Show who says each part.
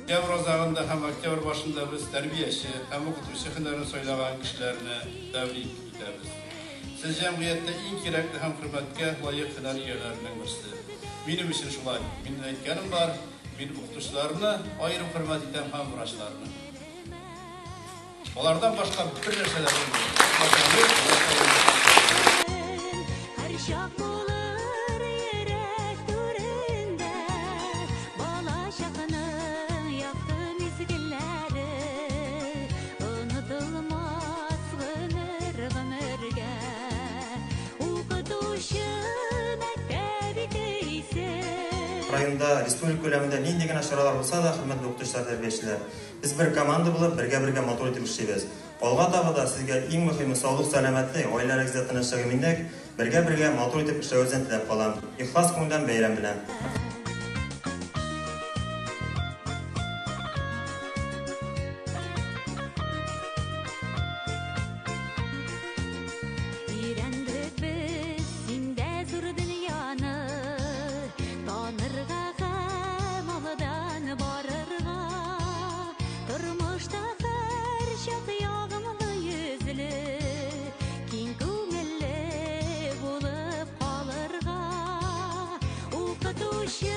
Speaker 1: Октябрь азагында һәм октябрь башында без тәрбияче һәм укытучы һөнәрен сайлаган кешеләрне тәбрик итәбез. Сез җәмгыятьтә иң кирәкле һәм хөрмәткә лаек һөнәр ияләренең берсе. Минем өчен шулай. Минем әйткәнем бар, мин укытучыларны аерым хөрмәт итәм һәм врачларны. Алардан башка бер нәрсә дә булмый.
Speaker 2: Һәрчак булыр йөрәк түрендә балачакның якты мизгелләре онытылмас гомер-гомергә. Укытучы мәктәп итәйсең.
Speaker 3: Районда, республика күләмендә нинди генә чаралар булса да, хөрмәтле укытучылар, тәрбиячеләр, без бер команда булып, бергә-бергә матур итеп эшлибез. Алга таба да сезгә иң мөһиме саулык-сәламәтлек, гаиләләрегездә тынычлык, иминлек, бергә-бергә матур итеп эшләвегезне теләп калам. Ихлас күңелдән бәйрәм белән!
Speaker 2: Өйрәндек без синдә зур дөньяны танырга һәм алдан барырга. Тормышта һәрчак ягымлы йөзле, киң күңелле булып калырга. Укытучы